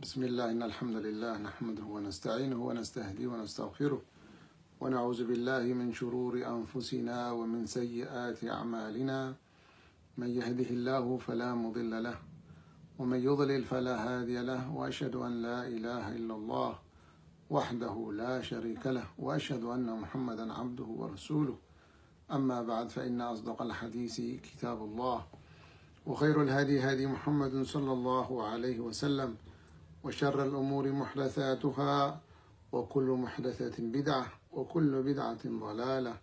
بسم الله، إن الحمد لله نحمده ونستعينه ونستهديه ونستغفره، ونعوذ بالله من شرور أنفسنا ومن سيئات أعمالنا. من يهده الله فلا مضل له، ومن يضلل فلا هادي له، وأشهد أن لا إله إلا الله وحده لا شريك له، وأشهد أن محمدا عبده ورسوله. أما بعد، فإن أصدق الحديث كتاب الله، وخير الهدي هدي محمد صلى الله عليه وسلم، وشر الأمور محدثاتها، وكل محدثة بدعة، وكل بدعة ضلالة،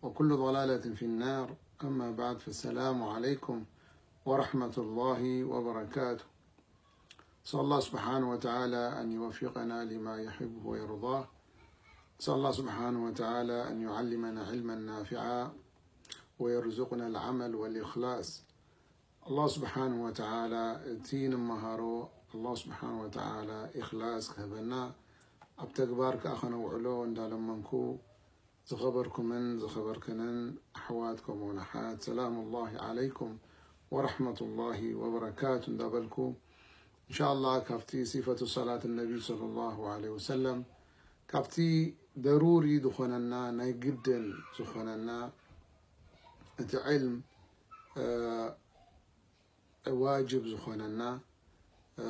وكل ضلالة في النار. أما بعد، فالسلام عليكم ورحمة الله وبركاته. أسأل الله سبحانه وتعالى أن يوفقنا لما يحبه ويرضاه. أسأل الله سبحانه وتعالى أن يعلمنا علما نافعا ويرزقنا العمل والإخلاص. الله سبحانه وتعالى، እቲ ንመሃሮ الله سبحانه وتعالى إخلاص ክህበና፣ ኣብ ተግባር ከኣ ከነውዕሎ እንዳለመንኩ፣ ዝኸበርኩምን ዝኸበርክንን ኣሕዋት ከምኡውን ኣሓት፣ سلام الله عليكم ورحمة الله وبركاته እንዳበልኩ፣ إن شاء الله ካብቲ صفة صلاة النبي صلى الله عليه وسلم፣ ካብቲ ደሩሪ ዝኾነና፣ ናይ ግድን ዝኾነና፣ እቲ ዕልም፣ እ፣ ዋጅብ ዝኾነና፣ እ፣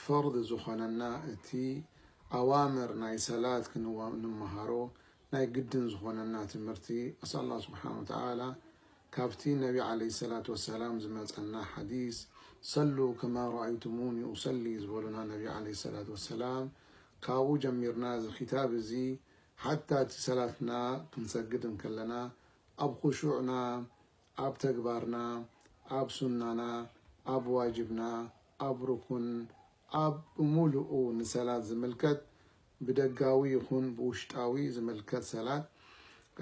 ፈርድ ዝኾነና፣ እቲ ኣዋምር ናይ ሰላት ክንዋ-፣ ንመሃሮ ናይ ግድን ዝኾነና ትምህርቲ፣ أسأل الله سبحانه وتعالى ካብቲ ነቢ عليه الصلاة والسلام ዝመጸና ሓዲስ፣ صلوا كما رأيتموني أصلي ዝበሉና ነቢ عليه الصلاة والسلام፣ ካብኡ ጀሚርና እዚ ክታብ እዚ ሓታ እቲ ሰላትና ክንሰግድ እንከለና ኣብ ኹሹዕና፣ ኣብ ተግባርና፣ ኣብ ሱናና፣ ኣብ ዋጅብና፣ ኣብ ሩኩን፣ ኣብ ብምሉኡ ንሰላት ዝምልከት ብደጋዊ ይኹን ብውሽጣዊ ዝምልከት ሰላት፣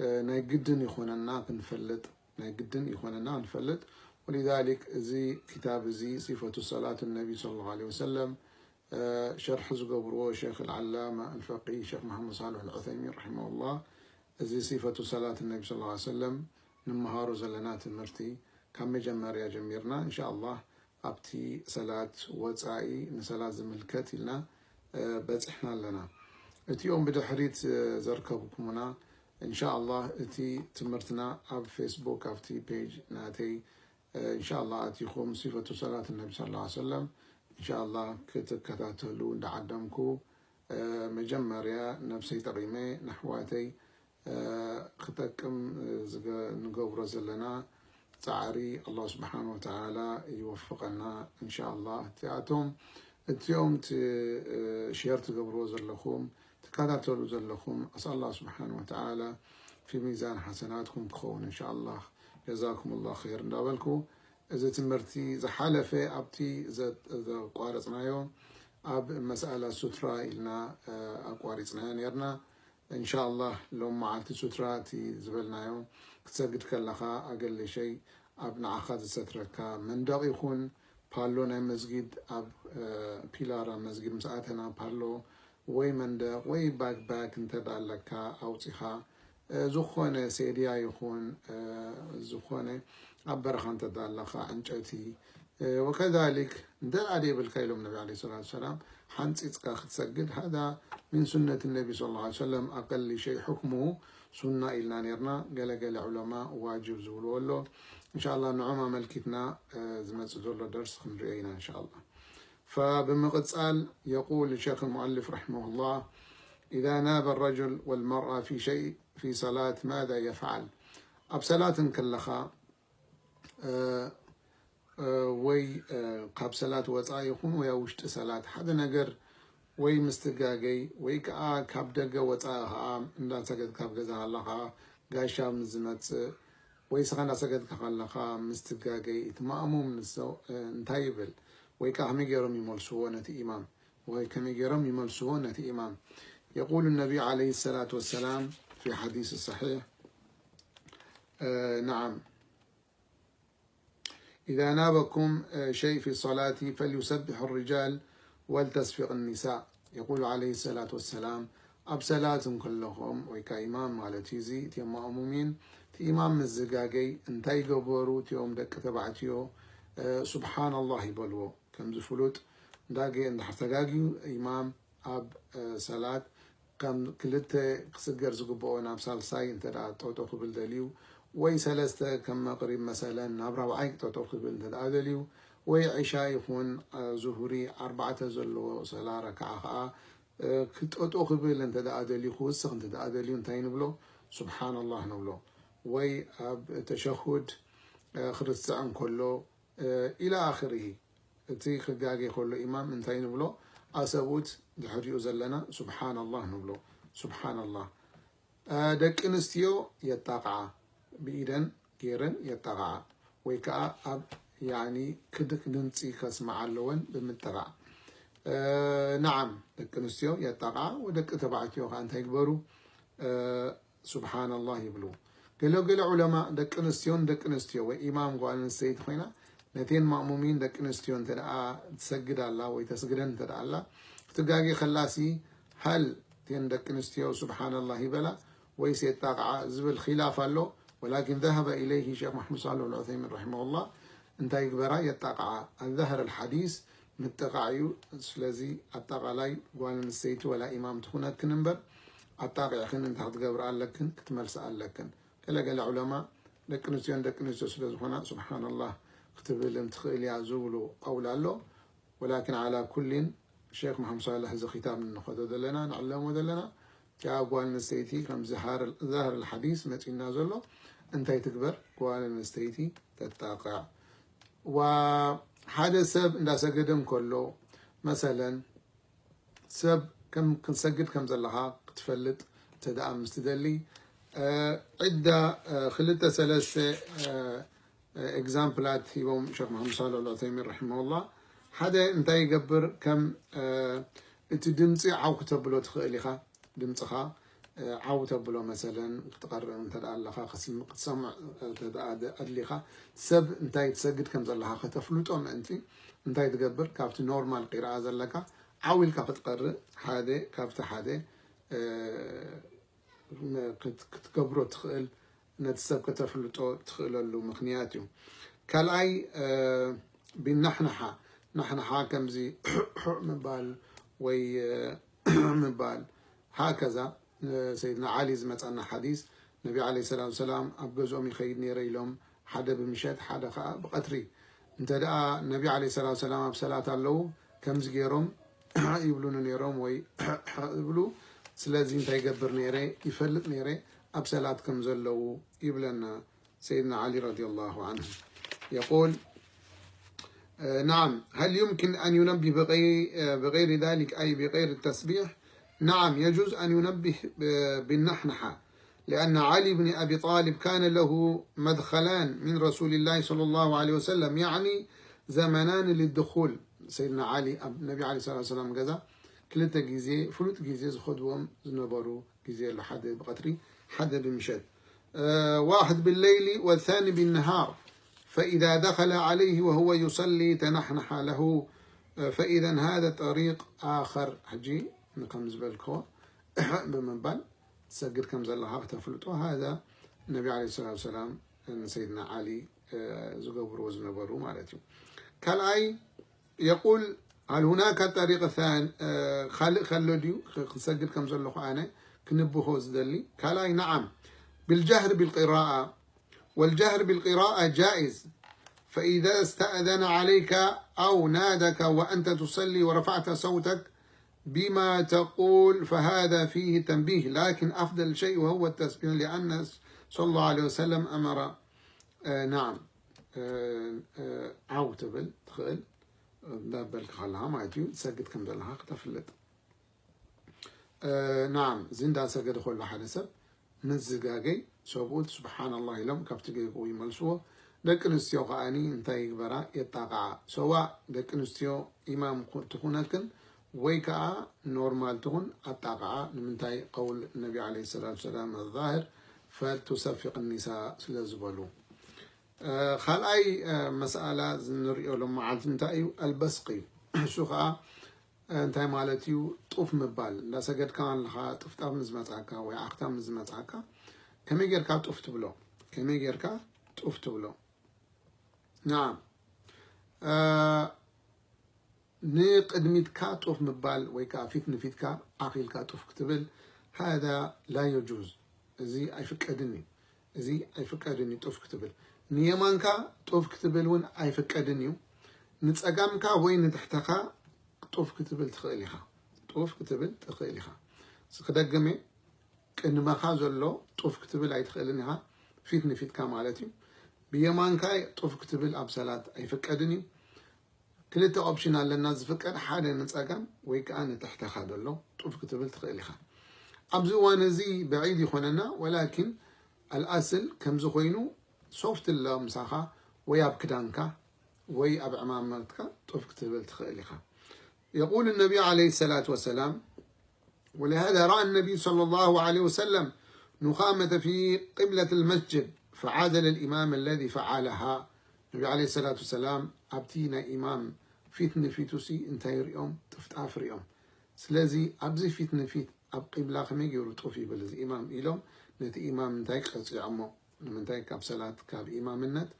እ፣ ናይ ግድን ይኾነና ክንፈልጥ፣ ናይ ግድን ይኾነና ክንፈልጥ። ولذلك እዚ ክታብ እዚ صفة صلاة النبي صلى الله عليه وسلم እ፣ ሸርሒ ዝገብርዎ ሸይኽ العلامة الفقيه ሸይኽ መሓመድ ሳልሕ العثيمين رحمه الله፣ እዚ صفة صلاة النبي صلى الله عليه وسلم ንመሃሮ ዘለና ትምህርቲ ካብ መጀመርያ ጀሚርና إن شاء الله ኣብቲ ሰላት ወጻኢ ንሰላት ዝምልከት ኢልና፣ እ፣ በጺሕና ኣለና። እቲኦም ብድሕሪት፣ እ፣ ዘርከብኩምና إن شاء الله እቲ ትምህርትና ኣብ ፌስቡክ ኣብቲ ፔጅ ናተይ إن شاء الله ኣቲኹም صفة صلاة النبي صلى الله عليه وسلم إن شاء الله ክትከታተሉ እንዳዓደምኩ፣ መጀመርያ ነብሰይ ጠቒመ ንኣሕዋተይ ክጠቅም ዝገ-፣ ንገብሮ ዘለና ጻዕሪ الله سبحانه وتعالى ይወፍቐና إن شاء الله። እቲኣቶም እቲኦም ት-፣ ሼር ትገብርዎ ዘለኹም ትከታተሉ ዘለኹም أسأل الله سبحانه وتعالى في ميزان حسناتكم ክኸውን إن شاء الله። جزاكم الله خير እንዳበልኩ፣ እዚ ትምህርቲ ዝሓለፈ ኣብቲ ዘ-፣ ዘቋረጽናዮ ኣብ مسألة سترة ኢልና፣ እ፣ ኣቋሪጽናዮ ኔርና። إن شاء الله ሎም መዓልቲ سترة እቲ ዝበልናዮ ክትሰግድ ከለኻ ኣገለሸይ ኣብ ንዓኻ ዝሰትረካ መንደቕ ይኹን ፓሎ ናይ መስጊድ ኣብ፣ እ፣ ፒላር ኣብ መስጊድ ምስ ኣተና ፓሎ ወይ መንደቕ ወይ ባክባክ እንተ ደኣ ኣለካ ኣውጺኻ፣ እ፣ ዝኾነ ሴድያ ይኹን፣ እ፣ ዝኾነ ኣብ በረኻ እንተ ደኣ ኣለኻ ዕንጨይቲ፣ እ፣ وكذلك እንተ ደኣ ዘይብልካ ኢሎም ነቢ عليه الصلاة والسلام ሓንጺጽካ ክትሰግድ هذا من سنة النبي صلى الله عليه وسلم أقل شيء حكمه ሱና ኢልና ኔርና። ገለ ገለ ዑለማ ዋጅብ ዝብልዎ ኣሎ። إن شاء الله ንዖም ኣመልኪትና፣ እ፣ ዝመጽእ ዘሎ ደርሲ ክንሪኦ ኢና إن شاء الله። فبمقتال يقول الشيخ المؤلف رحمه الله: إذا ناب الرجل والمرأة في شيء في صلاة ماذا يفعل؟ ኣብ ሰላት እንከለኻ፣ እ፣ እ፣ ወይ፣ እ፣ ካብ ሰላት ወጻኢ ይኹን ወይ ኣብ ውሽጢ ሰላት ሓደ ነገር ወይ ምስትጋገይ ወይ ከኣ ካብ ደገ ወጻኢ ከኣ እንዳሰገድካ ኣብ ገዛ ከለኻ ጋሻ ምስ ዝመጽእ ወይ ስኻ እንዳሰገድካ ከለኻ ምስትጋገይ እቲ ማእሙም ንሰ-፣ እ፣ እንታይ ይብል? ወይ ከኣ ከመይ ገይሮም ይመልስዎ ነቲ ኢማም? ወይ ከመይ ገይሮም ይመልስዎ ነቲ ኢማም? يقول النبي عليه الصلاة والسلام في حديث صحيح، እ፣ نعم، إذا نابكم شيء في الصلاة فليسبح الرجال ولتصفق النساء. يقول عليه الصلاة والسلام، ኣብ ሰላት እንከለኹም ወይ ከኣ ኢማም ማለት እዩ፣ እዚ እቲኦም ማእሙሚን፣ እቲ ኢማም ምስ ዝጋገይ እንታይ ይገበሩ? እቲኦም ደቂ ተባዕትዮ፣ እ፣ سبحان الله ይበልዎ። ከምዚ ፍሉጥ ዳጌ እንድሕር ተጋግዩ፣ ኢማም ኣብ ሰላት ከም ክልተ ክስገር ዝግብኦ ናብ ሳልሳይ እንተ ደኣ ጠጠው ክብል ደልዩ፣ ወይ ሰለስተ ከም መቕሪብ መሰለን ናብ ራብዓይ ጠጠው ክብል እንተ ደኣ ደልዩ፣ ወይ ዒሻ ይኹን ዙሁሪ ኣርባዕተ ዘለዎ ሰላ ረክዓ ኸዓ ክጠጦ ክብል እንተ ደኣ ደልዩ፣ ክውስኽ እንተ ደኣ ደልዩ እንታይ ንብሎ? ሱብሓነላህ ንብሎ። ወይ ኣብ ተሸሁድ ክርስዕ እንከሎ ኢላ ኣኽርሂ። እቲ ክጋጌ ከሎ ኢማም እንታይ ንብሎ? ኣሰብኡት ድሕሪኡ ዘለና ሱብሓነላህ ንብሎ። ሱብሓነላህ። ደቂ ኣንስትዮ የጣቕዓ፣ ብኢደን ገይረን የጣቕዓ፣ ወይ ከዓ ኣብ ያኒ ክድክ ድምፂ ከስምዓ ኣለወን ብምጥቓዕ። ነዓም፣ ደቂ ኣንስትዮ የጣቕዓ፣ ወደቂ ተባዕትዮ ከዓ እንታይ ይግበሩ? ሱብሓነላህ ይብሉ። ገለ ገለ ዑለማ ደቂ ኣንስትዮን ደቂ ኣንስትዮ ወይ ኢማም ጓል ኣንስተይቲ ኮይና ነቴን ማእሙሚን ደቂ ኣንስትዮ እንተ ደኣ ትሰግድ ኣላ ወይ ተስግደን እንተ ደኣ ኣላ ክትጋጌ ከላሲ ሃል ቴን ደቂ ኣንስትዮ ሱብሓነላህ ይበላ ወይስ የጣቕዓ ዝብል ኺላፍ ኣሎ። ወላኪን ዘሀበ ኢለይሂ ሼክ መሕሙድ ሳልሕ ኣልዑሰይሚን ረሒመሁላህ እንታይ ይግበራ? የጣቕዓ። ኣዛህር ኣልሓዲስ ምጥቓዕ እዩ። ስለዚ ኣጣቓላይ ጓል ኣንስተይቲ ወላ ኢማም ትኹነክን እምበር ኣጣቒዕክን እንታይ ክትገብር ኣለክን ክትመልሲ ኣለክን። ገለ ገለ ዑለማ ደቂ ኣንስትዮን ደቂ ኣንስትዮ ስለ ዝኾና ሱብሓነላህ ክትብል እንትኽእል እያ ዝብሉ ቀውል ኣሎ። ወላኪን ዓላ ኩሊን ሼክ መሓመድ ሳልሕ እዚ ኪታብ ንኸዶ ዘለና ንዕለሞ ዘለና እቲኣ ጓል ኣንስተይቲ ከም ዛህር ኣልሓዲስ መፂና ዘሎ እንታይ ትግበር? ጓል ኣንስተይቲ ተጣቕዕ። ዋ ሓደ ሰብ እንዳሰገደ እንከሎ መሰለን ሰብ ከም ክንሰግድ ከም ዘለኻ ክትፈልጥ እንተ ደኣ ምስ ትደሊ ዕዳ ክልተ ሰለስተ ኤግዛምፕላት ሂቦም ሸክ መሓመድ ሳልሕ ኣልዑሰይሚን ረሒመሁላህ። ሓደ እንታይ ይገብር? ከም እቲ ድምፂ ዓው ክተብሎ ትኽእል ኢኻ። ድምፅኻ ዓው ተብሎ መሰለን ክትቐርእ እንተ ደኣ ኣለኻ ክትሰምዕ ኣድሊኻ ሰብ እንታይ ትሰግድ ከም ዘለኻ ከተፍልጦ ምእንቲ እንታይ ትገብር? ካብቲ ኖርማል ቂርኣ ዘለካ ዓው ኢልካ ክትቐርእ ሓደ ካብቲ ሓደ ክትገብሮ ትኽእል ነቲ ሰብ ከተፍልጦ ትኽእለሉ ምኽንያት እዩ። ካልኣይ ቢናሕናሓ ናሕናሓ ከምዚ ምባል ወይ ምባል ሃከዛ ሰይድና ዓሊ ዝመፀና ሓዲስ ነቢ ዓለ ሰላት ሰላም ኣብ ገዝኦም ይኸይድ ነይረ ኢሎም ሓደ ብምሸት ሓደ ከዓ ብቐትሪ እንተ ደኣ ነቢ ዓለ ሰላት ሰላም ኣብ ሰላት ኣለዉ ከምዚ ገይሮም ይብሉኒ ነይሮም ወይ ይብሉ ስለዚ እንታይ ይገብር ነይረ ይፈልጥ ነይረ ኣብ ሰላት ከም ዘለዉ ይብለና سيدنا علي رضي الله عنه يقول نعم هل يمكن أن ينبه بغير, بغير ذلك أي بغير التسبيح نعم يجوز أن ينبه بالنحنحة لأن علي بن أبي طالب كان له مدخلان من رسول الله صلى الله عليه وسلم يعني زمنان للدخول سيدنا علي النبي عليه الصلاة والسلام كذا ክልተ ግዜ ፍሉጥ ግዜ ዝኸድዎም ዝነበሩ ግዜ ኣሎ ሓደ ብቐትሪ ሓደ ብምሸት واحد بالليل والثاني بالنهار فإذا دخل عليه وهو يصلي تنحنح له فإذا هذا طريق آخر ሕጂ ንከም ዝበልክዎ ብምባል ትሰግድ ከም ዘለኻ ክተፍልጦ هذا النبي عليه الصلاة والسلام ንሰይድና ዓሊ ዝገብርዎ ዝነበሩ ማለት እዩ ካልኣይ يقول هل هناك طريق ثاني ካልእ ከሎ ድዩ ክሰግድ ከም ዘለኹ ኣነ ክንብሆ ዝደሊ ካልኣይ نعم بالجهر بالقراءة والجهر بالقراءة جائز فإذا استأذن عليك أو نادك وأنت تصلي ورفعت صوتك بما تقول فهذا فيه تنبيه لكن أفضل شيء وهو التسبيح لأن صلى الله عليه وسلم أمر نعم ዓው ትብል ትኽእል እንዳበልካ ከለኻ ማለት እዩ ትሰግድ ከም ዘለኻ ክተፍልጥ ናዓም እዚ እንዳሰገደ ከሎ ሓደ ሰብ ምስ ዝጋገይ ሰብኡት ስብሓንላህ ኢሎም ካብቲ ጌግኡ ይመልስዎ ደቂ ኣንስትዮ ከዓኒ እንታይ ይግበራ የጣቕዓ ሰዋእ ደቂ ኣንስትዮ ኢማም ትኹነክን ወይ ከዓ ኖርማል ትኹን ኣጣቕዓ ንምንታይ ቀውል ነቢ ዓለይሂ ሰላቱ ሰላም ኣዛህር ፈልቱሰፊቅ ኒሳ ስለ ዝበሉ ካልኣይ መስኣላ ንሪኦ ሎም መዓልቲ እንታይ እዩ ኣልበስቅ እዩ እሱ ከዓ እንታይ ማለት እዩ ጡፍ ምባል እንዳሰገድካ ኣለካ ጥፍጣፍ ምዝመፅኣካ ወይ ዓክታ ምዝመፅኣካ ከመይ ጌርካ ጡፍ ትብሎ ከመይ ጌርካ ጡፍ ትብሎ ናም ንቅድሚትካ ጡፍ ምባል ወይ ከዓ ፊት ንፊትካ ኣኺልካ ጡፍ ክትብል፣ ሃዛ ላ የጁዝ፣ እዚ ኣይፍቀድን እዩ። እዚ ኣይፍቀድን እዩ ጡፍ ክትብል። ንየማንካ ጡፍ ክትብል እውን ኣይፍቀድን እዩ። ንጸጋምካ ወይ ንትሕተኻ ጡፍ ክትብል ትኽእል ኢኻ። ጡፍ ክትብል ትኽእል ኢኻ። ክደግም እየ፣ ቅድመኻ ዘሎ ጡፍ ክትብል ኣይትኽእልን ኢኻ፣ ፊት ንፊትካ ማለት እዩ። ብየማንካ ጡፍ ክትብል ኣብ ሰላት ኣይፍቀድን እዩ። ክልተ ኦፕሽን ኣለና ዝፍቀድ፣ ሓደ ንጸጋም ወይ ከዓ ንትሕተኻ ዘሎ ጡፍ ክትብል ትኽእል ኢኻ። ኣብዚ እዋን እዚ ብዒድ ይኾነና፣ ወላኪን ኣልኣስል ከምዚ ኮይኑ ሶፍት ኣሎ ምሳኻ ወይ ኣብ ክዳንካ ወይ ኣብ ዕማመትካ ጡፍ ክትብል ትኽእል ኢኻ። يقول النبي عليه الصلاة والسلام: ولهذا رأى النبي صلى الله عليه وسلم نخامة في قبلة المسجد فعزل الإمام الذي فعلها. ነቢ ዓለይሂ ሰላቱ ወሰላም ኣብቲ ናይ ኢማም ፊት ንፊቱ ሲ እንታይ ሪኦም? ጥፍጣፍ ሪኦም። ስለዚ ኣብዚ ፊት ንፊት ኣብ ቂብላ ከመይ ገይሩ ጡፍ ይብል እዚ ኢማም ኢሎም ነቲ ኢማም እንታይ ቀፂዖሞ? ንምንታይ ካብ ሰላት ካብ ኢማምነት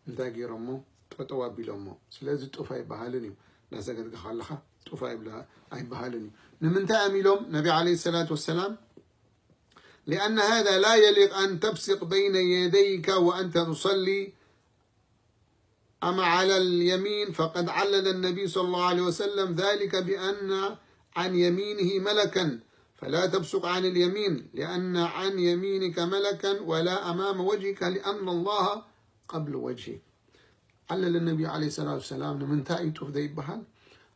እንታይ ገይሮሞ? ጠጠው ኣቢሎሞ። ስለዚ ጡፍ ኣይበሃልን እዩ። እናሰገድካ ከለኻ ጡፍ ኣይብላ- ኣይበሃልን እዩ። ንምንታይ እዮም ኢሎም ነቢ ዓለይሂ ሰላቱ ወሰላም؟ لأن هذا لا يليق أن تبصق بين يديك وأنت تصلي، أما على اليمين فقد علل النبي صلى الله عليه وسلم ذلك بأن عن يمينه ملكا، فلا تبصق عن اليمين لأن عن يمينك ملكا ولا أمام وجهك لأن الله قبل وجهك. علل النبي عليه الصلاة والسلام ንምንታይ እዩ ጡፍ ዘይበሃል?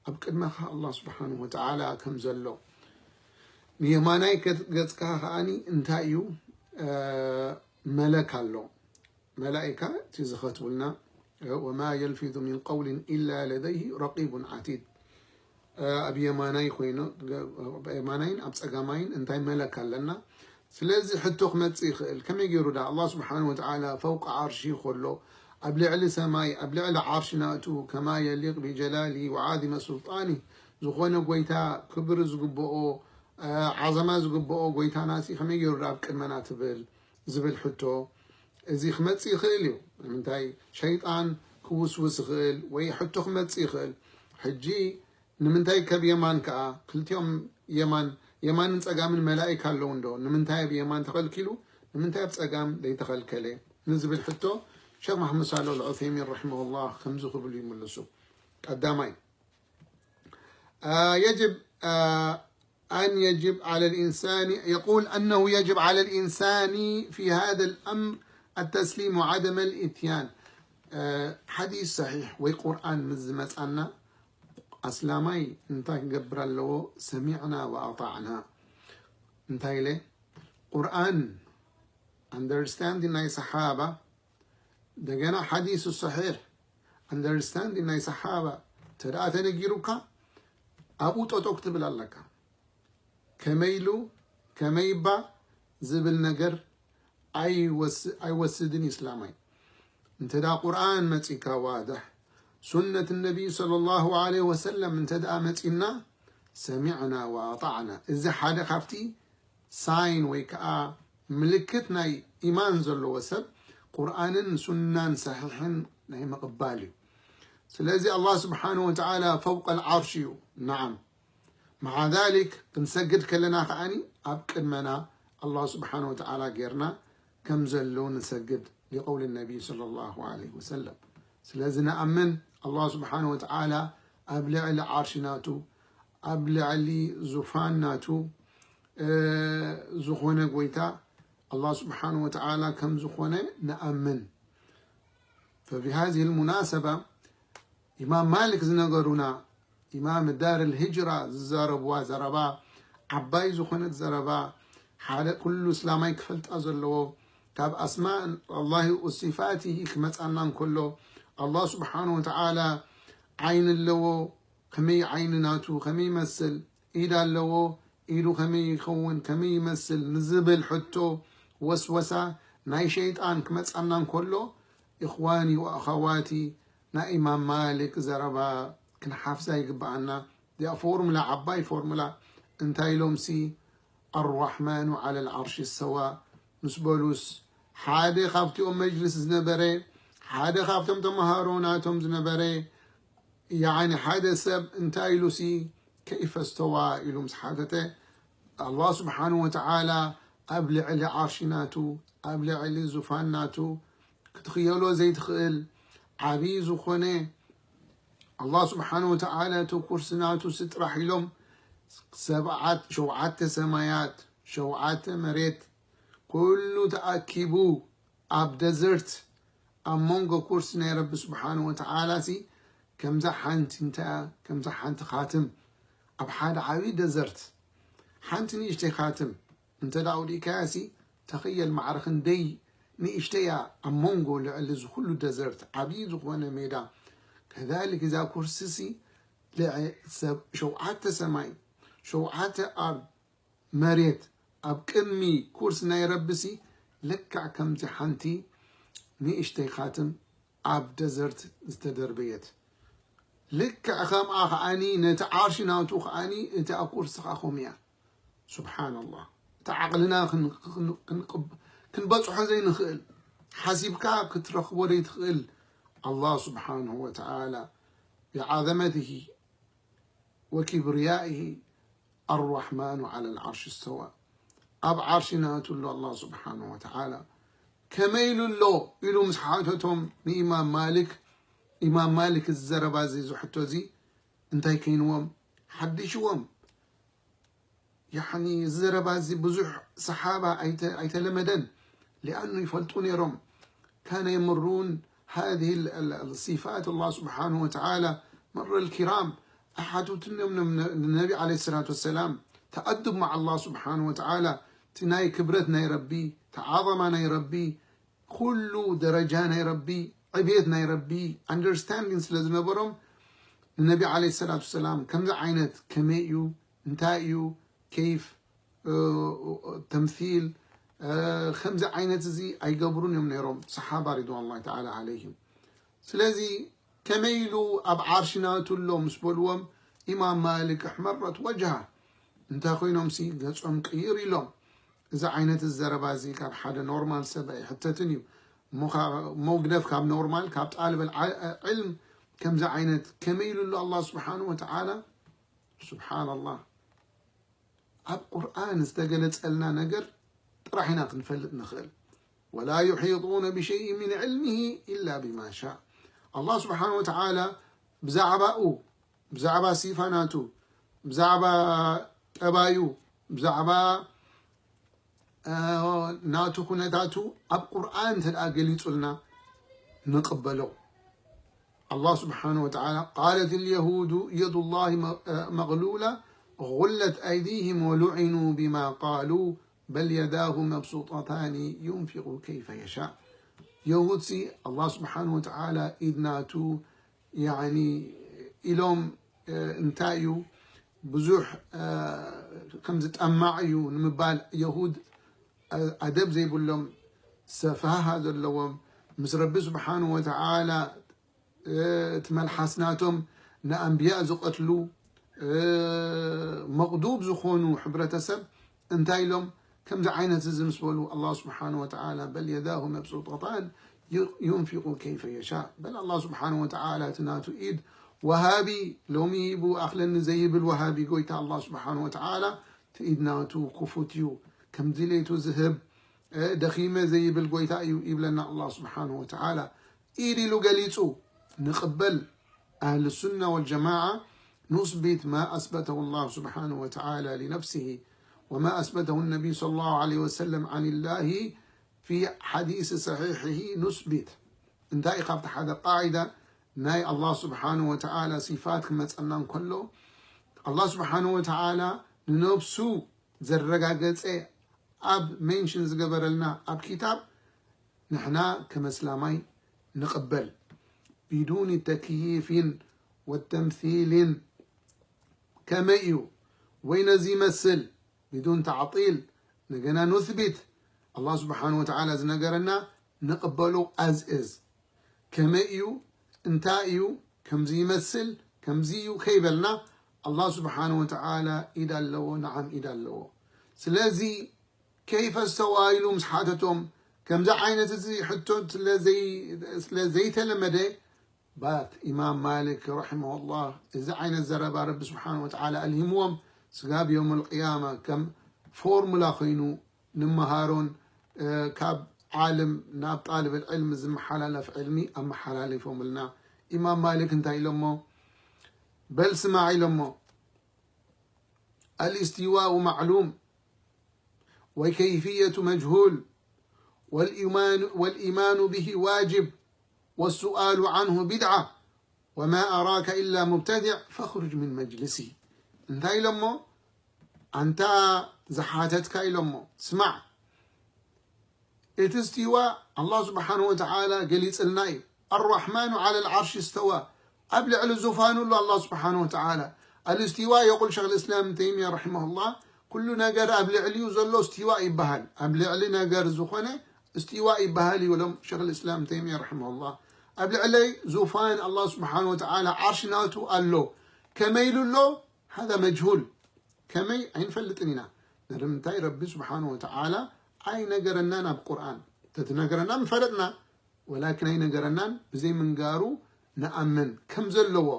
ኣብ ቅድመኻ ኣላህ ስብሓንሁ ወተዓላ ከም ዘሎ። ንየማናይ ገጽ- ገጽካ ከኣኒ እንታይ እዩ? እ፣ መለክ ኣሎ። መላኢካ እቲ ዝኸትቡልና፣ እ፣ وما يلفظ من قول إلا لديه رقيب عتيد። እ፣ ኣብ የማናይ ኮይኑ፣ ገ- ኣብ የማናይን ኣብ ጸጋማይን እንታይ መለክ ኣለና? ስለዚ ሕቶ ክመጽእ ይኽእል። ከመይ ገይሩ ዳ ኣላህ ስብሓንሁ ወተዓላ ፈውቀ ዓርሺ ከሎ፣ ኣብ ልዕሊ ሰማይ፣ ኣብ ልዕሊ ዓርሺ ናቱ፣ كما يليق بجلاله وعظم سلطانه፣ ዝኾነ ጎይታ ክብሪ ዝግብኦ፣ እ፣ ዓዘማ ዝግብኦ ጎይታና ሲ ከመይ ገይሩ ዳ ኣብ ቅድመና ትብል? ዝብል ሕቶ እዚ ክመጽእ ይኽእል እዩ። ንምንታይ? ሸይጣን ክውስውስ ይኽእል ወይ ሕቶ ክመጽእ ይኽእል። ሕጂ ንምንታይ ከብ የማን ከኣ? ክልቲኦም የማን፣ የማንን ጸጋምን መላኢካ ኣለዉ እንዶ? ንምንታይ ኣብ የማን ተኸልኪሉ? ንምንታይ ኣብ ጸጋም ዘይተኸልከለ? ንዝብል ሕቶ ሸኽ መሓመድ ሳልሕ ኣልዑሰይሚን ረሒመሁላህ ከምዚ ክብሉ ይምልሱ። ቀዳማይ፣ آه، يجب، آه، أن يجب على الإنسان، يقول أنه يجب على الإنسان في هذا الأمر التسليم وعدم الإتيان. آه، حديث صحيح ወይ ቁርኣን ምስ ዝመጻና ኣስላማይ እንታይ ክገብር ኣለዎ? ሰሚዕና ወኣጣዕና። እንታይ ኢለ? ቁርኣን፣ ኣንደርስታንዲንግ ናይ ሰሓባ፣ እንደገና ሓዲሱ ሰሒሕ፣ ኣንደርስታንዲንግ ናይ ሰሓባ ተደኣ ተነጊሩካ፣ ኣብኡ ጠጠው ክትብል ኣለካ። ከመይ ኢሉ፣ ከመይ እባ ዝብል ነገር ኣይወስ- ኣይወስድን እዩ እስላማይ። እንተ ደኣ ቁርኣን መጺካ ዋድሕ፣ ሱነት ነቢይ ሰለላሁ ዐለይሂ ወሰለም እንተ ደኣ መጺና፣ ሰሚዕና ወኣጣዕና። እዚ ሓደ ካብቲ ሳይን ወይ ከዓ ምልክት ናይ ኢማን ዘለዎ ሰብ ቁርኣንን ሱናን ሰሒሕን ናይ ምቕባል እዩ። ስለዚ ኣላህ ስብሓንሁ ወተዓላ ፈውቀ ልዓርሽ እዩ። ነዓም። መዓ ዛሊክ ክንሰግድ ከለና ከዓኒ ኣብ ቅድመና ኣላህ ስብሓንሁ ወተዓላ ጌርና ከም ዘሎ ንሰግድ ሊቀውሊ ነቢይ ሰለላሁ ዐለይሂ ወሰለም። ስለዚ ንኣምን ኣላህ ስብሓንሁ ወተዓላ ኣብ ልዕሊ ዓርሽ ናቱ ኣብ ልዕሊ ዙፋን ናቱ፣ እ፣ ዝኾነ ጎይታ ኣላህ ስብሓንሁ ወተዓላ ከም ዝኾነ ንኣምን። فبهذه المناسبة ኢማም ማሊክ ዝነገሩና፣ ኢማም ዳር ልሂጅራ ዝዛረብዋ ዘረባ፣ ዓባይ ዝኾነት ዘረባ፣ ሓደ ኩሉ እስላማይ ክፈልጣ ዘለዎ፣ ካብ ኣስማእ ኣላሂ ወሲፋቲሂ ክመጻና እንከሎ፣ ኣላህ ስብሓንሁ ወተዓላ ዓይኒ ኣለዎ፣ ከመይ ዓይኒ ናቱ፣ ከመይ ይመስል፣ ኢድ ኣለዎ፣ ኢዱ ከመይ ይኸውን፣ ከመይ ይመስል ንዝብል ሕቶ፣ ወስወሳ ናይ ሸይጣን ክመጻና እንከሎ፣ ኢኽዋኒ ወኣኸዋቲ፣ ናይ ኢማም ማሊክ ዘረባ ክንሓፍዛ ይግብኣና። እዚኣ ፎርሙላ፣ ዓባይ ፎርሙላ። እንታይ ኢሎምሲ? ኣራሕማኑ ዓለ ልዓርሽ እስተዋ። ምስ በሉስ፣ ሓደ ካብቲኦም መጅልስ ዝነበረ፣ ሓደ ካብቶም ተምሃሮ ናቶም ዝነበረ፣ ያኒ ሓደ ሰብ እንታይ ኢሉሲ፣ ከይፈ እስተዋ ኢሉ ምስ ሓተተ፣ ኣላህ ስብሓንሁ ወተዓላ ኣብ ልዕሊ ዓርሺ ናቱ፣ ኣብ ልዕሊ ዙፋን ናቱ ክትኽየሎ ዘይትኽእል ዓብዪ ዝኾነ፣ ኣላህ ስብሓንሁ ወተዓላ እቲ ኩርሲ ናቱ ሲ ጥራሕ ኢሎም ሰብዓት ሸውዓተ ሰማያት፣ ሸውዓተ መሬት፣ ኩሉ ተኣኪቡ ኣብ ደዘርት ኣብ መንጎ ኩርሲ ናይ ረቢ ስብሓንሁ ወተዓላ ሲ ከምዛ ሓንቲ እንተ ከምዛ ሓንቲ ኻትም ኣብ ሓደ ዓብዪ ደዘርት ሓንቲ ንእሽተይ ኻትም እንተ ደኣ ውዲእካያ ሲ ተኸየል ማዕረ ክንደይ ንእሽተያ ኣብ መንጎ ልዕሊ እዚ ኩሉ ደዘርት ዓብዪ ዝኾነ ሜዳ። ከዛሊክ እዛ ኩርሲ ሲ ልዕ- ሰብ ሸውዓተ ሰማይ ሸውዓተ ኣርድ መሬት ኣብ ቅድሚ ኩርሲ ናይ ረቢ ሲ ልክዕ ከምዚ ሓንቲ ንእሽተይ ኻትም ኣብ ደዘርት ዝተደርበየት። ልክዕ ከምኣ ከኣኒ ነቲ ዓርሺ ናቱ ከኣኒ እቲ ኣብ ኩርሲ ከኣ ከምኡ እያ። ስብሓንላህ። እቲ ዓቕልና ክን- ክን- ክንቅብ- ክንበጽሖ ዘይንኽእል፣ ሓሲብካ ክትረኽቦ ዘይትኽእል ኣላህ ስብሓንሁ ወተዓላ ብዓዘመትሂ ወኪብርያኢሂ ኣራሕማኑ ዓለል ዓርሺ እስተዋ። ኣብ ዓርሺ ናቱ ኣሎ ኣላህ ስብሓንሁ ወተዓላ። ከመይ ኢሉ ኣሎ ኢሉ ምስ ሓተቶም ንኢማም ማሊክ፣ ኢማም ማሊክ እዚ ዘረባ እዚ ዝሕቶ እዚ እንታይ ከይንዎም ሓዲሽዎም። ያኒ እዚ ዘረባ እዚ ብዙሕ ሰሓባ ኣይተ- ኣይተለመደን። ሊኣኑ ይፈልጡ ነይሮም። ካነ የምሩን ሃዚህ ል- ል- ል- ሲፋት ኣላህ ስብሓንሁ ወተዓላ መረ ልኪራም። ኣሓቱትን እዮም ነ- ነ- ነቢ ዓለይሂ ሰላቱ ወሰላም ተኣዱብ መዓ ኣላህ ስብሓንሁ ወተዓላ፣ እቲ ናይ ክብረት ናይ ረቢ፣ ተዓዘማ ናይ ረቢ፣ ኩሉ ደረጃ ናይ ረቢ፣ ዕብየት ናይ ረቢ ኣንደርስታንዲንግ ስለ ዝነበሮም ንነቢ ዓለይሂ ሰላቱ ወሰላም ከምዚ ዓይነት ከመይ እዩ፣ እንታይ እዩ፣ ከይፍ ተምሲል ከምዚ ዓይነት እዚ ኣይገብሩን እዮም ነይሮም ሰሓባ ሪድዋን ላሂ ተዓላ ዓለይሂም። ስለዚ ከመይ ኢሉ ኣብ ዓርሺ ናቱ ኣሎ ምስ በልዎም ኢማም ማሊክ ኣሕመረት ወጅሃ እንታይ ኮይኖም ሲ ገጾም ቅይር ኢሎም። እዚ ዓይነት እዚ ዘረባ እዚ ካብ ሓደ ኖርማል ሰብ ኣይሕተትን እዩ። እሞ ካ- መግደፍ ካብ ኖርማል ካብ ጣልበል ዓ- ዕልም ከምዚ ዓይነት ከመይ ኢሉ ኣሎ ኣላህ ስብሓንሁ ወተዓላ። ስብሓንላህ። ኣብ ቁርኣን ዝተገለጸልና ነገር ጥራሕ ኢና ክንፈልጥ ንኽእል። ወላ ዩሒጡነ ብሸይእ ምን ዕልምሂ ኢላ ብማ ሻእ። ኣላህ ስብሓን ወተዓላ ብዛዕባኡ፣ ብዛዕባ ሲፋ ናቱ፣ ብዛዕባ ጠባዩ፣ ብዛዕባ ናቱ ኩነታቱ ኣብ ቁርኣን እንተ ደኣ ገሊጹልና ንቕበሎ። ኣላህ ስብሓነሁ ወተዓላ፣ ቃለት ልየሁዱ የዱላሂ መ-፣ መግሉላ፣ ጉለት ኣይዲህም ወሉዒኑ ቢማ ቃሉ፣ በል የዳሁ መብሱጠታኒ ዩንፊቁ ከይፈ የሻእ። የሁድሲ ኣላህ ስብሓነሁ ወተዓላ ኢድ ናቱ ያኒ ኢሎም፣ እ፣ እንታይ እዩ ብዙሕ፣ እ፣ ከምዚ ጠማዕ እዩ ንምባል የሁድ፣ እ፣ ኣደብ ዘይብሎም ሰፋሃ ዘለዎም ምስ ረቢ ስብሓነሁ ወተዓላ፣ እ፣ እቲ መልሓስ ናቶም ንኣንብያ ዝቐትሉ፣ እ፣ መቕዱብ ዝኾኑ ሕብረተሰብ እንታይ ኢሎም ከምዚ ዓይነት እዚ ምስ በሉ ኣላህ ስብሓነሁ ወተዓላ በል የዳሁ መብሱጠታን ዩ-፣ ዩንፊቁ ከይፈ የሻእ። በል ኣላህ ስብሓነሁ ወተዓላ እቲ ናቱ ኢድ ወሃቢ ሎሚ ሂቡ ኣኽለኒ ዘይብል ወሃቢ ጎይታ ኣላህ ስብሓነሁ ወተዓላ እቲ ኢድ ናቱ ክፉት እዩ። ከም ድሌቱ ዝህብ፣ እ፣ ደኺመ ዘይብል ጎይታ እዩ ይብለና ኣላህ ስብሓነሁ ወተዓላ። ኢድ ኢሉ ገሊጹ ንቕበል። ኣህል ሱና ወልጀማዓ ኑስቢት ማ ኣስበተሁ ላሁ ስብሓነሁ ወተዓላ ሊነፍሲሂ ወማ ኣስበተሁ ነቢዩ ሰለላሁ ዐለይሂ ወሰለም ዐን ላሂ ፊ ሓዲስ ሰሒሒሂ ኑስቢት። እንታይ እዩ ካብቲ ሓደ ቃዒዳ ናይ ኣላህ ስብሓነሁ ወተዓላ ሲፋት ክመጸና እንከሎ፣ ኣላህ ስብሓነሁ ወተዓላ ንነብሱ ዘረጋገጸ ኣብ ሜንሽን ዝገበረልና ኣብ ኪታብ ንሕና ከም እስላማይ ንቕበል። ቢዱኒ ተክይፊን ወተምሲልን ከመይ እዩ ወይ ነዚ ይመስል ቢዱን ተዕጢል ነገና ኑስቢት ኣላህ ስብሓነሁ ወተዓላ ዝነገረና ንቕበሎ ኣዝ እዝ። ከመይ እዩ፣ እንታይ እዩ፣ ከምዚ ይመስል፣ ከምዚ እዩ ከይበልና ኣላህ ስብሓነሁ ወተዓላ ኢድ ኣለዎ፣ ነዓም ኢድ ኣለዎ። ስለዚ ከይፈ እስተዋ ኢሉ ምስ ሓተቶም ከምዚ ዓይነት እዚ ሕቶ ስለ ዘይ-፣ ስለ ዘይተለመደ but ኢማም ማሊክ ረሒመሁላህ እዚ ዓይነት ዘረባ ረቢ ስብሓን ወተዓላ ኣልሂምዎም ስጋብ የውም ልቅያማ ከም ፎርሙላ ኮይኑ ንምሃሮን ካብ ዓልም ናብ ጣልብ ልዕልም ዝመሓላለፍ ዕልሚ ኣመሓላሊፎምልና። ኢማም ማሊክ እንታይ ኢሎሞ? በል ስማዕ ኢሎሞ። الاستواء معلوم والكيفية مجهول والإيمان، والإيمان به واجب والسؤال عنه بدعة وما أراك إلا مبتدع فاخرج من مجلسي. እንታይ ኢሎሞ? ኣንታ ዝሓተትካ ኢሎሞ ስማዕ። እቲ እስቲዋ ኣላህ ስብሓን ወተዓላ ገሊፅልና እዩ። الرحمن على العرش استوى ኣብ ልዕሊ ዙፋኑ ኣሎ ኣላህ ስብሓን ወተዓላ። الاستواء يقول شيخ الإسلام ابن تيمية رحمه الله ኩሉ ነገር ኣብ ልዕሊኡ ዘሎ እስቲዋ ይበሃል። ኣብ ልዕሊ ነገር ዝኾነ እስቲዋ ይበሃል ይብሎም ሸይኽ ልእስላም ተይሚያ ረሒመሁላህ። ኣብ ልዕለይ ዙፋን ኣላህ ስብሓን ወተዓላ ዓርሽ ናቱ ኣሎ። ከመይ ኢሉ ኣሎ? ሃዛ መጅሁል። ከመይ ኣይንፈልጥን ኢና። ንምንታይ ረቢ ስብሓን ወተዓላ ኣይነገረናን ኣብ ቁርኣን። ተትነገረና ምፈለጥና። ወላኪን ኣይነገረናን። ብዘይ ምንጋሩ ንኣምን ከም ዘለዎ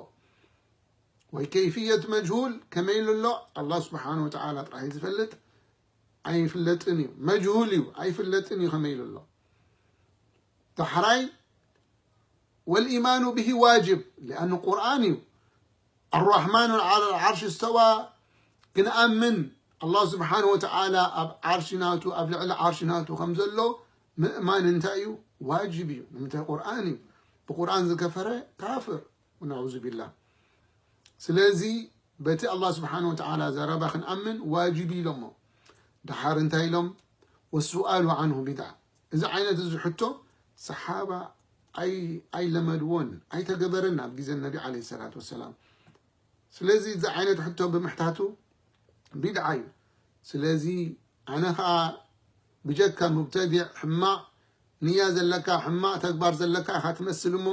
ወይ ከይፍየት መጅሁል ከመይ ኢሉ ኣሎ ኣላህ ስብሓን ወተዓላ ጥራሕ እዩ ዝፈልጥ። ኣይፍለጥን እዩ። መጅሁል እዩ። ኣይፍለጥን እዩ ከመይ ኢሉ ኣሎ። ዳሕራይ والإيمان به واجب لأنه ቁርኣን እዩ። الرحمن على العرش استوى ክንኣምን ኣላህ ስብሓን ወተዓላ ኣብ ዓርሺ ናቱ ኣብ ልዕሊ ዓርሺ ናቱ ከም ዘሎ ምእማን እንታይ እዩ? ዋጅብ እዩ። ንምንታይ? ቁርኣን እዩ። ብቁርኣን ዝከፈረ ካፍር። ነዑዙ ቢላህ። ስለዚ በቲ ኣላህ ስብሓን ወተዓላ ዘረባ ክንኣምን ዋጅብ እዩ ኢሎሞ። ደሓር እንታይ ኢሎም? والسؤال عنه بدعة። እዚ ዓይነት እዚ ሕቶ ሰሓባ ኣይ ኣይለመድዎን ኣይተገበረን ኣብ ግዜ ነቢ ዓለይሂ ሰላቱ ወሰላም። ስለዚ እዚ ዓይነት ሕቶ ብምሕታቱ ቢድዓ እዩ። ስለዚ ኣነ ኸዓ ብጀካ ሙብተዲዕ ሕማቕ ንያ ዘለካ ሕማቕ ተግባር ዘለካ ኢኻ ትመስል እሞ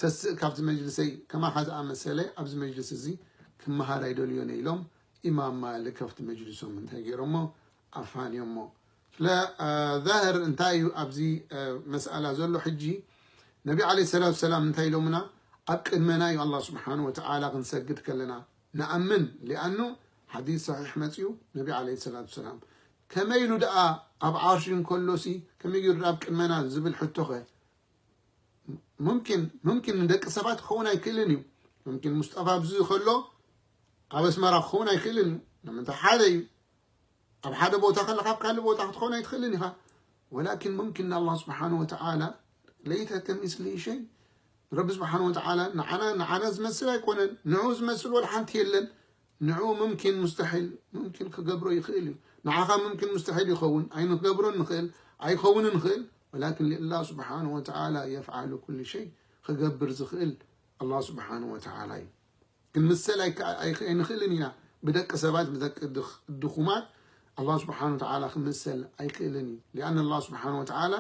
ተስእ ካብዚ መጅልሰይ። ከማኻ ዝኣመሰለ ኣብዚ መጅልስ እዚ ክመሃር ኣይደልዮን ኢሎም ኢማም ማልክ ካብቲ መጅልሶም እንታይ ገይሮሞ ኣፋንዮሞ። ስለ ዛህር እንታይ እዩ ኣብዚ መስኣላ ዘሎ ሕጂ ነቢ ዓለይሂ ሰላቱ ሰላም እንታይ ኢሎምና? ኣብ ቅድመና እዩ ኣላህ ስብሓን ወተዓላ ክንሰግድ ከለና ንኣምን። ሊኣኑ ሓዲስ ሰሒሕ መፅኡ ነቢ ዓለይሂ ሰላቱ ሰላም ከመይ ኢሉ ደኣ ኣብ ዓርሺ እንከሎሲ ከመይ ገይሩ ደኣ ኣብ ቅድመና ዝብል ሕቶኸ ሙምኪን ሙምኪን ንደቂ ሰባት ክኸውን ኣይክእልን እዩ። ሙምኪን ሙስጠፋ ኣብዚ ከሎ ኣብ ኣስመራ ክኸውን ኣይክእልን እዩ። ንምንታይ ሓደ እዩ ኣብ ሓደ ቦታ ከለካ ኣብ ካልእ ቦታ ክትኸውን ኣይትኽእልን ኢኻ። ወላኪን ሙምኪን ንኣላህ ስብሓን ወተዓላ ለይተ ከሚስሊ ሸይ ረቢ ስብሓን ወተዓላ ንዓና ንዓና ዝመስል ኣይኮነን። ንዑ ዝመስል ወላ ሓንቲ የለን። ንዑ ሙምኪን ሙስተሒል ሙምኪን ክገብሮ ይኽእል እዩ። ንዓኻ ሙምኪን ሙስተሒል ይኸውን ኣይንገብሮን ንኽእል ኣይኸውንን ንኽእል። ወላኪን ልላህ ስብሓን ወተዓላ የፍዓሉ ኩሉ ሸይ ክገብር ዝኽእል ኣላህ ስብሓን ወተዓላ እዩ። ክንምሰል ኣይንኽእልን ኢና ብደቂ ሰባት ብደቂ ድኹማት ኣላህ ስብሓን ወተዓላ ክምሰል ኣይክእልን እዩ። ሊኣን ኣላህ ስብሓን ወተዓላ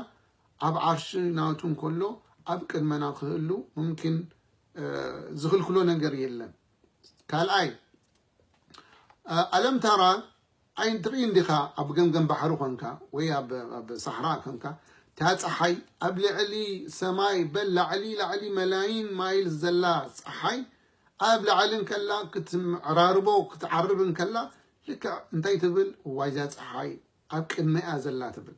ኣብ ዓርሺ ናቱ እንከሎ ኣብ ቅድመና ክህሉ ሙምኪን ዝኽልክሎ ነገር የለን። ካልኣይ ኣለም ተራ ኣይንትርኢ እንዲኻ ኣብ ገምገም ባሕሪ ኮንካ ወይ ኣብ ሳሕራ ኮንካ እታ ፀሓይ ኣብ ልዕሊ ሰማይ በል ላዕሊ ላዕሊ መላይን ማይል ዘላ ፀሓይ ኣብ ላዕሊ እንከላ ክትዕራርቦ ክትዓርብ እንከላ ልክዕ እንታይ ትብል? ዋይዛ ፀሓይ ኣብ ቅድመያ ዘላ ትብል።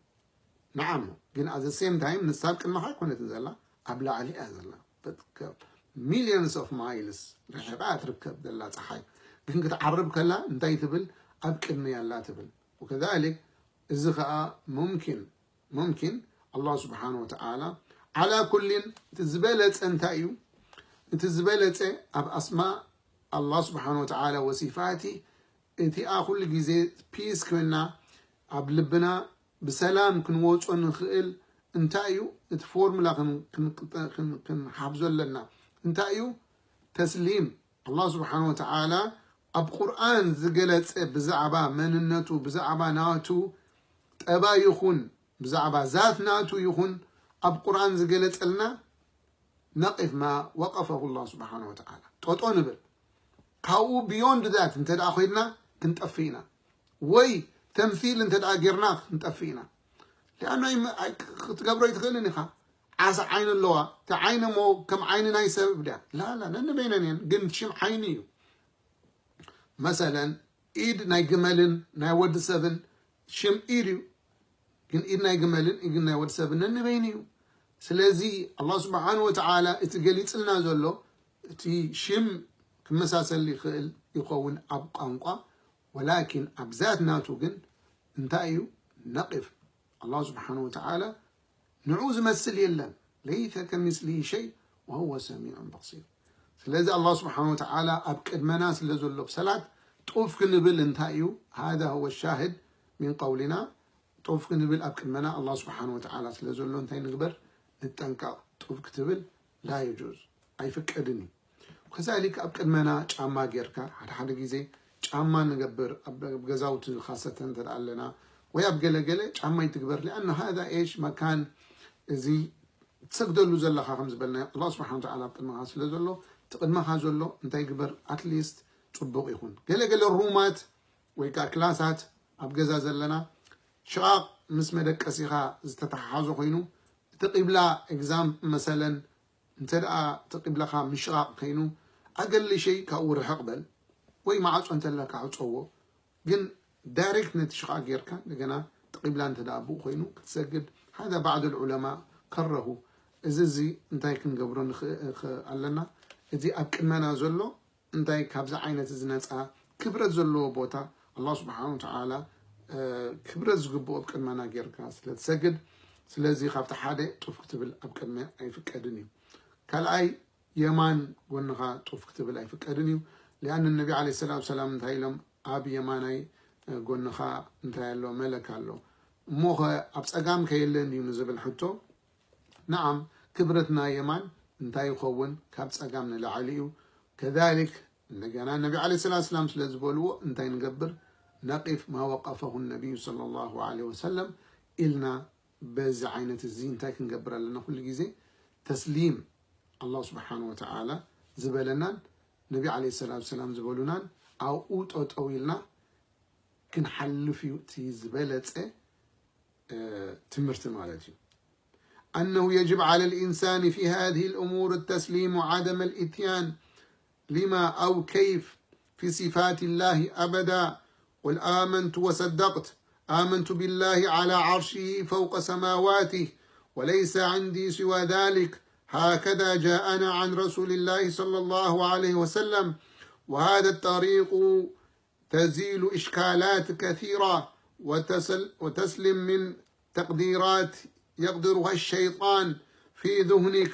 ንዓም ግን ኣዘ ሴም ታይም ንሳ ኣብ ቅድመኻ ኣይኮነትን ዘላ ኣብ ላዕሊ እያ ዘላ። ሚሊዮንስ ኦፍ ማይልስ ርሒቓ ትርከብ ዘላ ፀሓይ ግን ክትዓርብ ከላ እንታይ ትብል? ኣብ ቅድመያ ኣላ ትብል። ወከዛሊክ እዚ ከዓ ሙምኪን ሙምኪን ኣላህ ስብሓን ወተዓላ ዓላ ኩሊን እቲ ዝበለፀ እንታይ እዩ? እቲ ዝበለፀ ኣብ ኣስማ ኣላህ ስብሓን ወተዓላ ወሲፋቲ እቲኣ ኩሉ ግዜ ፒስ ኮይና ኣብ ልብና ብሰላም ክንወፆ ንኽእል እንታይ እዩ እቲ ፎርሙላ ክንሓብዞ ኣለና? እንታይ እዩ? ተስሊም ኣላህ ስብሓን ወተዓላ ኣብ ቁርኣን ዝገለፀ ብዛዕባ መንነቱ ብዛዕባ ናቱ ጠባይ ይኹን ብዛዕባ ዛት ናቱ ይኹን ኣብ ቁርኣን ዝገለፀልና ነቂፍ ማ ወቀፈሁ ላ ስብሓን ወተዓላ ጠጦ ንብል። ካብኡ ብዮንድ ዛት እንተ ደኣ ኮይድና ክንጠፍእ ኢና ወይ ተምሲል እንተ ደኣ ጌርና ክንጠፍእ ኢና። ሊኣኖ ክትገብሮ ኣይትኽእልን ኢኻ። ዓሳ ዓይኒ ኣለዋ። እቲ ዓይኒ እሞ ከም ዓይኒ ናይ ሰብ ድያ? ላላ፣ ነንበይነን እየን፣ ግን ሽም ዓይኒ እዩ። መሰለን፣ ኢድ ናይ ግመልን ናይ ወዲ ሰብን ሽም ኢድ እዩ፣ ግን ኢድ ናይ ግመልን ኢድ ናይ ወዲ ሰብን ነንበይኑ እዩ። ስለዚ ኣላህ ስብሓን ወተዓላ እቲ ገሊጽልና ዘሎ፣ እቲ ሽም ክመሳሰል ይኽእል ይኸውን ኣብ ቋንቋ፣ ወላኪን ኣብ ዛት ናቱ ግን እንታይ እዩ? ነቂፍ። ኣላህ ስብሓን ወተዓላ ንዑ ዝመስል የለን። ለይሰ ከሚስሊሂ ሸይ ወሁወ ሰሚዑን በሲር። ስለዚ ኣላህ ስብሓን ወተዓላ ኣብ ቅድመና ስለ ዘሎ ሰላት ጡፍ ክንብል እንታይ እዩ? ሃዛ ሁወ ሻሂድ ሚን ቀውሊና። ጡፍ ክንብል ኣብ ቅድመና ኣላህ ስብሓን ወተዓላ ስለ ዘሎ እንታይ ንግበር? ንጠንቀቕ። ጡፍ ክትብል ላ የጁዝ፣ ኣይፍቀድን እዩ። ከዛሊክ ኣብ ቅድመና ጫማ ጌርካ፣ ሓደ ሓደ ግዜ ጫማ ንገብር ኣብ ገዛውቲ ካሰተ እንተ ኣለና ወይ ኣብ ገለገለ ጫማ ይትግበር። ሊኣን ሃዛ ኤሽ መካን፣ እዚ ትሰግደሉ ዘለኻ ከም ዝበልናዮ ኣላህ ስብሓን ወተዓላ ኣብ ቅድመኻ ስለ ዘሎ፣ እቲ ቅድመኻ ዘሎ እንታይ ግበር? ኣትሊስት ጽቡቕ ይኹን። ገለገለ ሩማት ወይ ከዓ ክላሳት ኣብ ገዛ ዘለና ሽቓቕ ምስ መደቀሲኻ ዝተተሓሓዞ ኮይኑ፣ እቲ ቂብላ ኤግዛም መሰለን እንተ ደኣ እቲ ቂብላኻ ምሽቓቕ ከይኑ፣ ኣገሊ ሸይ ካብኡ ርሕቕ በል፣ ወይ ማዕጾ እንተለካ ዕጸዎ። ግን ዳይሬክት ነቲ ሽቓቕ ጌርካ እንደገና እቲ ቂብላ እንተ ደኣ ኣብኡ ኮይኑ ክትሰግድ፣ ሓደ ባዕድ ዑለማ ከረሁ። እዚ እዚ እንታይ ክንገብሮ ንኽእል ኣለና? እዚ ኣብ ቅድመና ዘሎ እንታይ ካብዚ ዓይነት እዚ ነፃ ክብረት ዘለዎ ቦታ ኣላህ ስብሓን ወተዓላ ክብረት ዝግብኦ ኣብ ቅድመና ጌርካ ስለ ትሰግድ፣ ስለዚ ካብቲ ሓደ ጡፍ ክትብል ኣብ ቅድመ ኣይፍቀድን እዩ። ካልኣይ የማን ጎንኻ ጡፍ ክትብል ኣይፍቀድን እዩ። ሊኣን ነቢ ዓለ ሰላት ሰላም እንታይ ኢሎም? ኣብ የማናይ ጎንኻ እንታይ ኣሎ? መለክ ኣሎ። እሞኸ ኣብ ጸጋም ከየለን እዩ ንዝብል ሕቶ፣ ነዓም፣ ክብረት ናይ የማን እንታይ ይኸውን? ካብ ጸጋም ንላዕሊ እዩ። ከዛሊክ እንደገና ነቢ ዓለ ሰላት ሰላም ስለ ዝበልዎ እንታይ ንገብር? ነቂፍ ማ ወቀፈሁ ነቢዩ ሰለላሁ ዓለይሂ ወሰለም ኢልና። በዚ ዓይነት እዚ እንታይ ክንገብር ኣለና? ኩሉ ግዜ ተስሊም ኣላህ ስብሓን ወተዓላ ዝበለናን ነቢ ዓለ ሰላት ሰላም ዝበሉናን ኣብኡ ጠጠው ኢልና ክንሓልፍ እዩ እቲ ዝበለጸ ትምህርቲ ማለት እዩ። أنه يجب على الإنسان في هذه الأمور التسليم وعدم الإتيان لما أو كيف في صفات الله أبدا. قل آمنت وصدقت. آمنت بالله على عرشه فوق سماواته، وليس عندي سوى ذلك. هكذا جاءنا عن رسول الله صلى الله عليه وسلم. وهذا الطريق تزيل إشكالات كثيرة وتسل-، وتسلم من تقديرات يقدرها الشيطان في ذهنك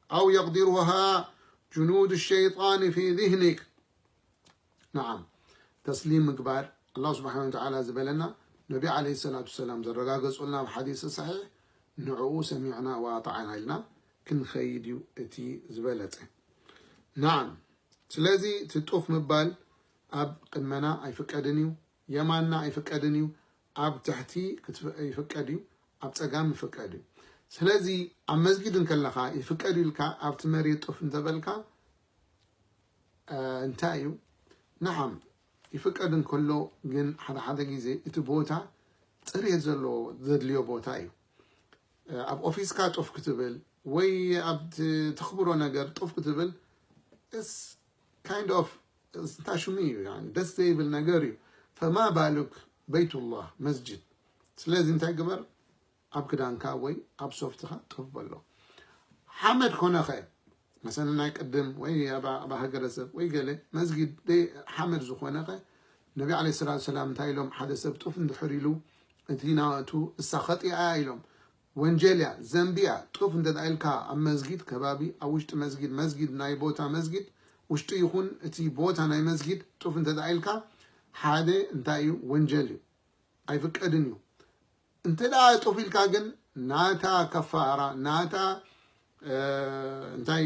أو يقدرها جنود الشيطان في ذهنك. نعم، تسليم ምግባር ኣላህ ስብሓን ወተዓላ ዝበለና፣ ነቢ ዓለይሂ ሰላቱ ሰላም ዘረጋገጹልና ኣብ ሓዲስ ሰሒሕ፣ ንዕኡ ሰሚዕና ወኣጣዕና ኢልና ክንኸይድ እዩ እቲ ዝበለጸ። ናዓም። ስለዚ እቲ ጡፍ ምባል ኣብ ቅድመና ኣይፍቀድን እዩ፣ የማንና ኣይፍቀድን እዩ፣ ኣብ ትሕቲ ክትፍ-፣ ይፍቀድ እዩ፣ ኣብ ጸጋም ይፍቀድ እዩ። ስለዚ ኣብ መስጊድ እንከለኻ ይፍቀድ ኢልካ ኣብቲ መሬት ጡፍ እንተበልካ፣ እ፣ እንታይ እዩ? ነዓም፣ ይፍቀድ እንከሎ ግን ሓደ ሓደ ግዜ እቲ ቦታ ጽሬት ዘለዎ ዘድልዮ ቦታ እዩ። እ፣ ኣብ ኦፊስካ ጡፍ ክትብል ወይ ኣብ ት-፣ ተኽብሮ ነገር ጡፍ ክትብል፣ it's kind of፣ እንታይ ሽሙ እዩ፣ ያኒ ደስ ዘይብል ነገር እዩ። ፈማ ባሉክ በይቱላህ መስጅድ። ስለዚ እንታይ ግበር? ኣብ ክዳንካ ወይ ኣብ ሶፍትኻ ጡፍ በሎ። ሓመድ ኮነኸ፣ መሰለን ናይ ቅድም ወይ ኣብ፣ ኣብ ሃገረሰብ ወይ ገለ መስጊድ ደይ ሓመድ ዝኾነኸ፣ ነቢ ዓለይሂ ሰላቱ ሰላም እንታይ ኢሎም? ሓደ ሰብ ጡፍ እንድሕር ኢሉ፣ እቲ ናቱ እሳ ኸጢኣ እያ ኢሎም። ወንጀል እያ፣ ዘንቢ እያ። ጡፍ እንተ ደኣ ኢልካ ኣብ መስጊድ ከባቢ፣ ኣብ ውሽጢ መስጊድ፣ መስጊድ ናይ ቦታ መስጊድ ውሽጢ ይኹን እቲ ቦታ ናይ መስጊድ ጡፍ እንተ ደኣ ኢልካ፣ ሓደ እንታይ እዩ? ወንጀል እዩ። ኣይፍቀድን እዩ። እንተ ደኣ ጡፍ ኢልካ ግን ናታ ከፋራ፣ ናታ፣ እ፣ እንታይ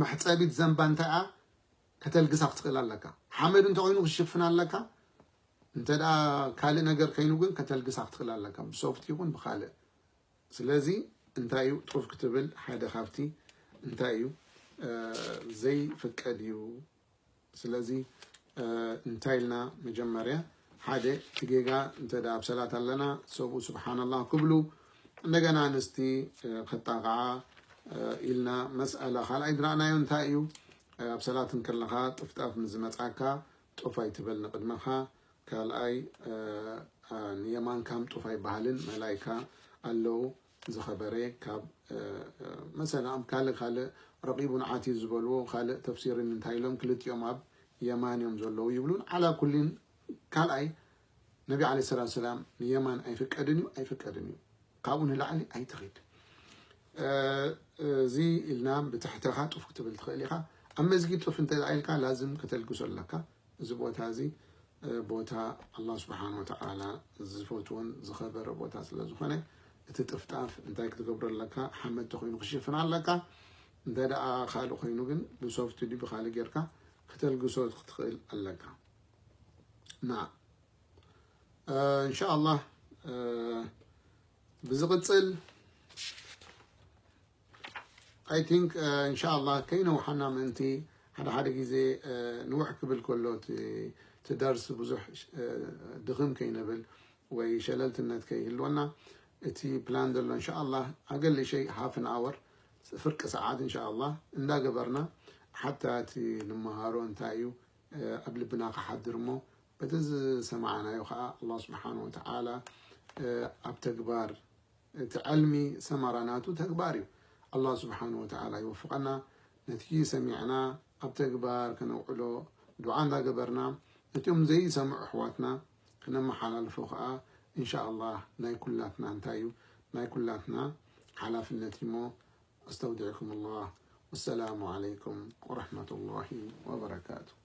መሕጸቢት ዘንባ እንታይ እያ? ከተልግሳ ክትኽእል ኣለካ። ሓመድ እንተኾይኑ ክሽፍን ኣለካ። እንተ ደኣ ካልእ ነገር ከይኑ ግን ከተልግሳ ክትኽእል ኣለካ። ብሶፍት ይኹን ብኻልእ። ስለዚ እንታይ እዩ? ጡፍ ክትብል ሓደ ካብቲ እንታይ እዩ? እ፣ ዘይፍቀድ እዩ። ስለዚ፣ እ፣ እንታይ ኢልና መጀመርያ ሓደ እቲ ጌጋ እንተ ደኣ ኣብ ሰላት ኣለና፣ ሰብኡ ስብሓንላህ ክብሉ፣ እንደገና ኣንስቲ ከጣቕዓ ኢልና መስኣላ ካልኣይ ዝረኣናዮ እንታይ እዩ? ኣብ ሰላት እንከለኻ ጥፍጣፍ ምስ ዝመጻካ ጡፍ ኣይትበል ንቕድመኻ። ካልኣይ ንየማንካ ምጡፍ ኣይበሃልን። መላይካ ኣለዉ ዝኸበረ ካብ መሰላ ኣብ ካልእ ካልእ ረቂቡን ዓቲድ ዝበልዎ ካልእ ተፍሲርን እንታይ ኢሎም ክልቲኦም ኣብ የማን እዮም ዘለዉ ይብሉን። ዓላ ኩሊን ካልኣይ ነቢ ዓለ ሰላት ሰላም ንየማን ኣይፍቀድን እዩ ኣይፍቀድን እዩ። ካብኡ ንላዕሊ ኣይትኺድ። እዚ ኢልና ብትሕተኻ ጡፍ ክትብል ትኽእል ኢኻ። ኣብ መስጊድ ጡፍ እንተ ኢልካ ላዝም ከተልግሶ ኣለካ። እዚ ቦታ እዚ ቦታ ኣላህ ስብሓን ወተዓላ ዝፈትዎን ዝኸበረ ቦታ ስለ ዝኾነ እቲ ጥፍጣፍ እንታይ ክትገብሮ ኣለካ? ሓመድ ተኮይኑ ክሽፍን ኣለካ። እንተ ደኣ ካልእ ኮይኑ ግን ብሶፍት ድዩ ብካልእ ጌርካ ክተልግሶ ክትኽእል ኣለካ። ና እንሻ ኣላህ ብዝቕጽል I think እንሻ ኣላህ ከይነውሓና ምእንቲ ሓደ ሓደ ግዜ ንውሕ ክብል ከሎ እቲ ደርስ ብዙሕ ድኽም ከይንብል ወይ ሸለልትነት ከይህልወና እቲ ፕላን ዘሎ እንሻ ኣላህ ኣገሊሸይ half an hour ፍርቂ ሰዓት እንሻ ኣላህ እንዳገበርና ሓታ እቲ ንመሃሮ እንታይ እዩ ኣብ ልብና ክሓድር እሞ በቲ ዝሰማዕናዮ ከዓ ኣላህ ስብሓን ወተዓላ ኣብ ተግባር እቲ ዕልሚ ሰመራ ናቱ ተግባር እዩ። ኣላህ ስብሓን ወተዓላ ይወፍቐና። ነቲ ሰሚዕና ኣብ ተግባር ከነውዕሎ ዱዓ እንዳገበርና ነቲኦም ዘይሰምዑ ኣሕዋትና ክነመሓላልፎ ከዓ እንሻ ኣላህ ናይ ኩላትና እንታይ እዩ ናይ ኩላትና ሓላፍነት እሞ ኣስተውዲዕኩም ኣላህ። ወሰላሙ ዓለይኩም ወረሕመቱላሂ ወበረካቱ።